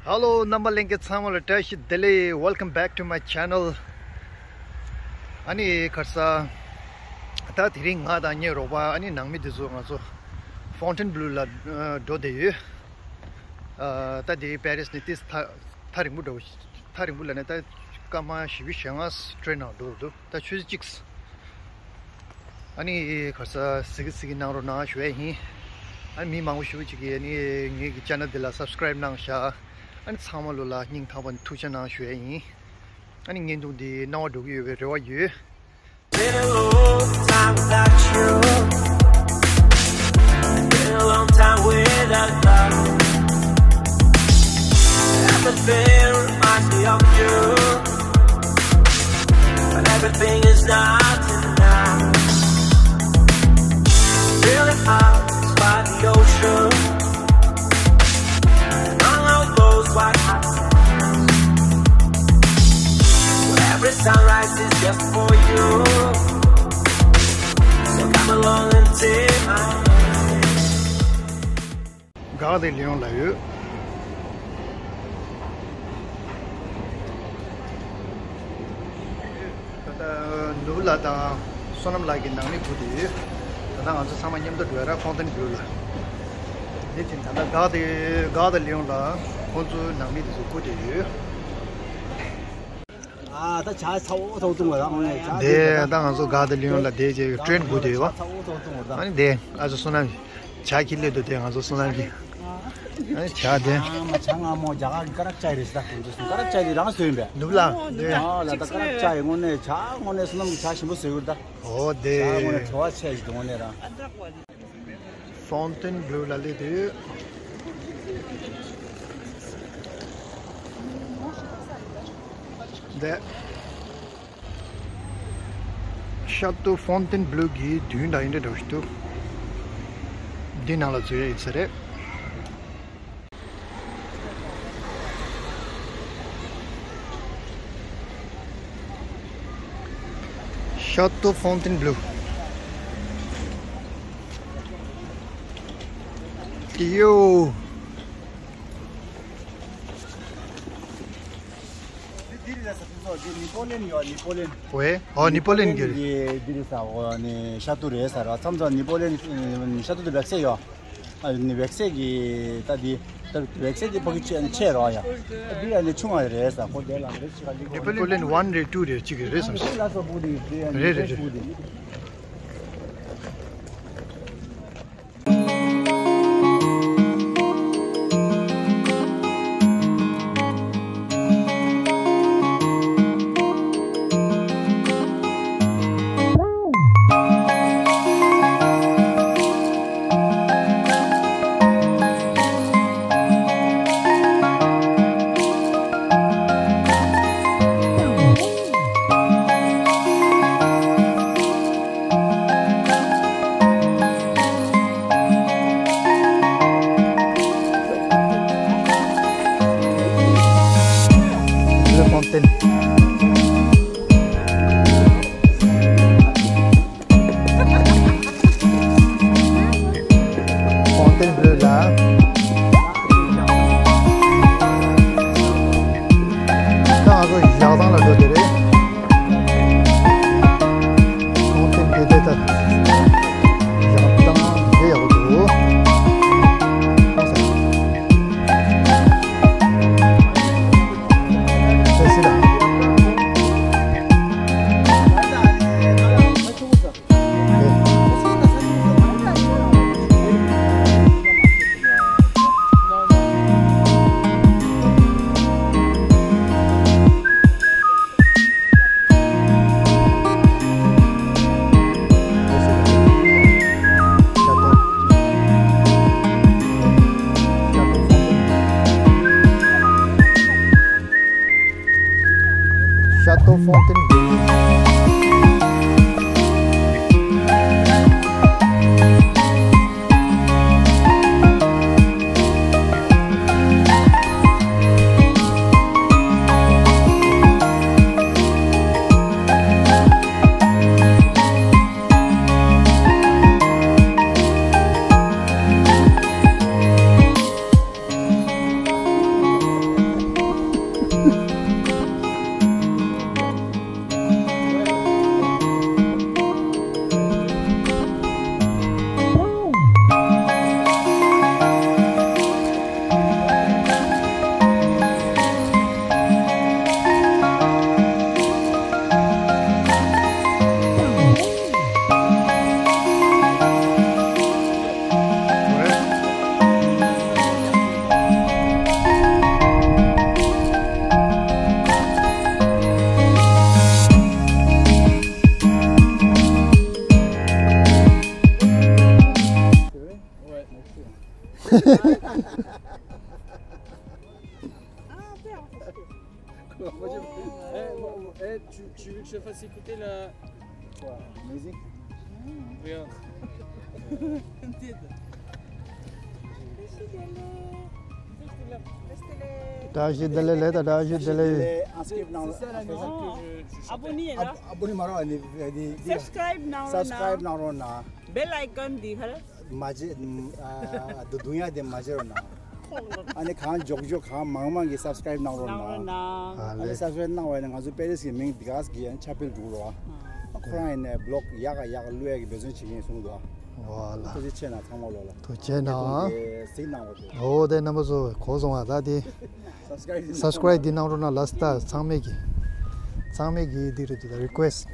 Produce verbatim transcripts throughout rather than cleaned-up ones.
Hello རྣམ་པ་ལྷན་རྒྱས་ཚང་མ་ལ་བཀྲ་ཤིས་བདེ་ལེགས། Welcome back to my channel. ཨ་ནི་ཁར་ས་ད་དེ་རིང་ང་དང་ངའི་རོགས་པ་ཨ་ནི་ནང་མི་དེ་ཚོ་ང་ཚོ་Fontainebleau ལ་ཨ་འགྲོ་བསྡད་ཡོད། ཨ་ད་དེ་པེ་རིས་ནས་ཏིས་ཐག་ཐག་རིང་པོ་འགྲོ། ཐག་རིང་པོ་ལ་ནས་ད་སྐར་མ་བཞི་བཅུ་ཞེ་ལྔ་ཊེན་ནང་འགྲོ་འདུག་ད་ཆུ་ཚོད་གཅིག་ཨ་ནི་ཁར་ས་གཟིགས་གཟིགས་གནང་རོགས་གནང་ཞུ་ཡ་ཡིན། ཨ་ནི་མི་མང་པོ་ཞེ་པོ་ཅིག་གིས་ཨ་ནི་ངེད་ཀྱི་ཅེ་ནལ་འདི་ལ་སབ་སི་ཀ་རེབ་གནང་ཤག་ཨ་ནི་ཚང་མ་ལོ་ལ་སྙིང་ཐག་པ་ནས་ཐུགས་རྗེ་གནང་ཞུ་ཡ་ཡིན། ཨ་ནི་བརྙན་ཐུང་འདི་སྣང་བ་འགྲོ་གི་ཡོད་པའི་རེ་བ་ཡོད། Been a long time without you. Been a long time without love. Everything reminds me of you. But everything is not enough. Feeling up by the ocean. And all our goals, why not? Every sunrise is just for you. So come along and take my hand. Gare de Lyon ལ་ཡོད། ད་ལྟ་ནུབ་ལ་དང་བསོད་ནམས་ལགས་ཀྱི་ནང་མི་སྒུག་བསྡད་ཡོད། ད་ལྟ་ང་ཚོ་ཚང་མ་མཉམ་དུ་འགྲོ་ཡ་ར་Fontainebleau ལ། འདི་ཅིག་ད་ལྟ་Gare de Gare de Lyon ལ་ཁོང་ཚོའི་ནང་མི་དེ་ཚོ་སྒུག་བསྡད་ཡོད། ཨ་ད་ཇ་ཚ་བོ་ཚ་བོ་བཏུང་བ་དང་ཨོ་ནས་ཇ་དེ་ད་ང་ཚོ་Gare de Lyon ལ་དེ་རྗེས་ཊེན་སྒུག་བསྡད་ཡོད་པ། ཇ་ཚ་བོ་ཚ་བོ་བཏུང་བ་དང་། ཨ་ནི་དེ་ཨ་ཚོ་བསོད་ནམས་ཇ་ཁྱི་སླེབས་འདུག་དེ་ང་ཚོ་བསོད་ནམས་ཀྱི། ཨ་ནི་ཇ་དེ། ཨ་མ་ཇ་ང་མོ་ཇ་ག་གི་ཀ་རག་ཅའི་རེད་ཟེར་ད་ཁོང་ཚོས་སོང་། ཀ་རག་ཅའི་དེ་རང་བཟོས་ཡིན་པས། ནུབ་ལ་དེ། ཨ་ལ་ད་ཀ་རག་ཅའི་དངོས་གནས་ཇ་དངོས་གནས་བསོད་ནམས་ཀྱི་ཇ་ཞིམ་པོ་བཟོས་ཡོད་ད། ཨོ་དེ། ཇ་དངོས་གནས་བྲོ་བ་ཆེ་ཞིག་འདུག་དངོས་གནས་རང་། Fontainebleau ལ་སླེབས་དུས། འདི། Château Fontainebleau གི་མདུན་དང་འདྲ་འདྲ་བོ་ཞིག་འདུག་འདི་ནང་ལ་འཛུལ་ཡ་ཡིན་ས་རེད། Château Fontainebleau. ཏི་ཡོ། འདི་རེད་ས་ཕུན་ཚོགས། འདི་ནི་པོ་ལེན་ཡོད། ནི་པོ་ལེན། ཝེ། ཨོ་ནི་པོ་ལེན་གྱི་རེད། འདི་འདི་རེད་ས། འོ་ནི་ཤ་ཏུ་རེད་ས་ར། མཚམས་མཚམས་ནི་པོ་ལེན་ཤ་ཏུ་དེ་བེག་སེ་ཡོད། ཨ་ནི་བེག་སེ་གི་ད་འདི་ད་བེག་སེ་འདི་ཕ་གི་ཆེ་ཆེ་རོ་ཡ། འདི་ཡ་ནི་ཆུང་བ་རེད་ས། ཁོ་དེ་ལ་རེད་ཅི་ག་ལི། ནི་པོ་ལེན་ཝན་རེད། ཊུ་རེད། གཅིག་རེད་བསམ་སོང་། ལ་སོ་བུ་དེ་རེད། རེད་རེད་རེད། བུ་དེ། Le Fontaine. Fontainebleau ལ། ད་ང་ཚོ་ཡག་ཐང་ལ་འགྲོ་དེ་རེད། Fontaine དེ་དེ་ད་ཡག་ཐང་དེ་ཡག་པོ་འདུག Château Fontainebleau. Ah, t'es en fait. Comment je- Eh, eh, tu, tu veux que je fasse écouter la. Quoi ? Musique ? Regarde. T'as acheté de lait, t'as acheté de lait. En skip, non. C'est ça la musique que je, je chantais. Abonné, là. Ab- abonné, maro, allez, allez, allez. Subscribe, non, non. Subscribe, non, non, non. Bell icon, di, hala. མ་བརྗེད། ཨ་སྡུག་སྡུག་ཡ་དེ་མ་བརྗེད་རོགས་གནང་། ཨ་ནི་གང་མགྱོགས་མགྱོགས་གང་མང་མང་གིས་སབ་སི་ཀ་རེབ་གནང་རོགས་གནང་། ཨ་ཨ་ནི་ལེ། སབ་སི་ཀ་རེབ་གནང་བ་ཡིན་ན་ང་ཚོ་པེ་རི་སི་གི་མིང་འདི་ག་གི་ཡང་ཁྱབ་སྤེལ་འགྲོ་རོགས། ཨ་ཁོ་རང་ཡིན་ནས་བི་ལོག་ཡག་ག་ཡག་ག་བླུག་ཡ་གི་འབད་བརྩོན་བྱེད་ཀྱི་ཡིན་གསུངས་འདུག་ཨ། ཨོ་ཨ་ལ། ཐུགས་རྗེ་ཆེ་གནང་ཚང་མ་ལོ་ལ། ཐུགས་རྗེ་གནང་། གཟིགས་གནང་བ་དེ། ཨོ་དེ་རྣམ་པ་ཚོ་གོ་སོང་ཨ། ད་དེ་སབ་སི་ཀ་རེབ་སབ་སི་ཀ་རེབ་འདི་གནང་རོགས་གནང་། ལ་སི་ཊ་ཚང་མས་ཀྱི་ཚང་མས་ཀྱི་འདི་རེད་འདུག་ད་རི་ཀུ་ཨེ་སི་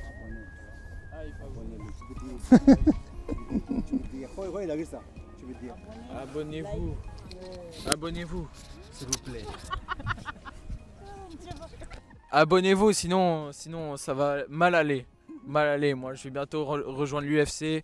ཊི། ཧོ་ཧོ་ལ་གི་ས། Abonnez-vous. Abonnez-vous, s'il vous plaît. Abonnez-vous, sinon, sinon ça va mal aller. Mal aller. Moi, je vais bientôt re- rejoindre l'U F C.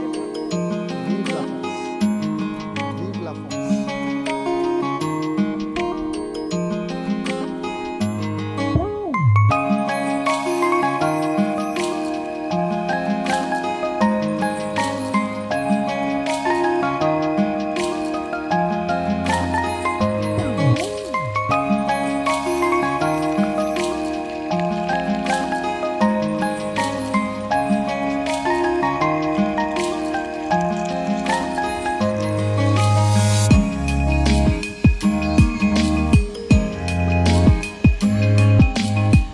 Vive la France. Vive la France.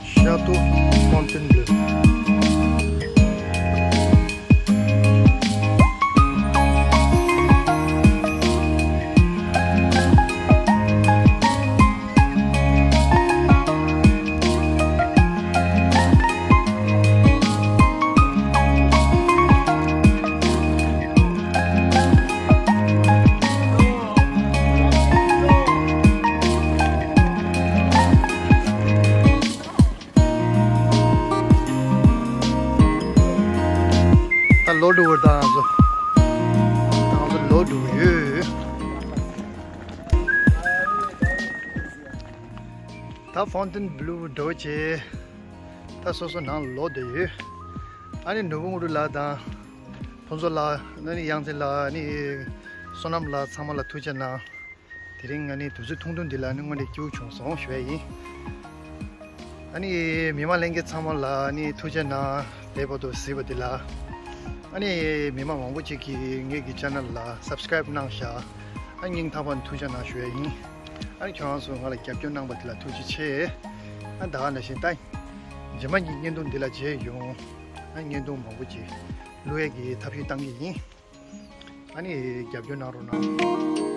Château Fontainebleau. ད་ལོག་འགྲོ་བར་ད་ང་ཚོ། ད་ང་ཚོ་ལོག་འགྲོ་གི་ཡོད། ད་ཧྥོན་ཏེན་བྷི་ལུ་འགྲོ་བྱས། ད་སོ་སོ་ནང་ལོག་བསྡད་ཡོད། ཨ་ནི་ནོར་བུ་དངོས་གྲུབ་ལགས་དང་། ཕུན་ཚོགས་ལགས། ཨ་ནི་གཡང་རྩེ་ལགས། ཨ་ནི་བསོད་ནམས་ལགས། ཚང་མ་ལ་ཐུགས་རྗེ་གནང་། དེ་རིང་ང་ནི་དུས་ཚོད་ཐུང་ཐུང་འདི་ལ་ནི་དངོས་གནས་སྐྱིད་པོ་བྱུང་སོང་ཞུ་ཡ་ཡིན། ཨ་ནི་མི་མང་ལྷན་རྒྱས་ཚང་མ་ལ་ཨ་ནི་ཐུགས་རྗེ་གནང་། དེ་བར་དུ་གཟིགས་པ་འདི་ལ། ཨ་ནི་མི་མང་མང་པོ་ཅིག་གིས་ངེད་ཀྱི་ཆེ་ནལ་ལ་སབ་སི་ཀེ་རེབ་གནང་ཤག་ཨ་སྙིང་ཐག་པ་ནས་ཐུགས་རྗེ་གནང་ཞུ་ཡ་ཡིན། ཨ་ནི་ཁྱོད་རང་ཚོ་ང་ལ་རྒྱབ་སྐྱོར་གནང་པ་འདི་ལ་ཐུགས་རྗེ་ཆེ། ཨ་ད་ག་ནང་བཞིན་ད་རྗེས་མ་གཉིས་བརྙན་ཐུང་འདི་ལ་མཇལ་ཡོང་། ཨ་བརྙན་ཐུང་མང་པོ་ཅིག་བླུག་ཡས་ཀྱི་ཐབས་ཤེས་བཏང་གི་ཡིན། ཨ་ནི་རྒྱབ་སྐྱོར་གནང་རོགས་གནང་།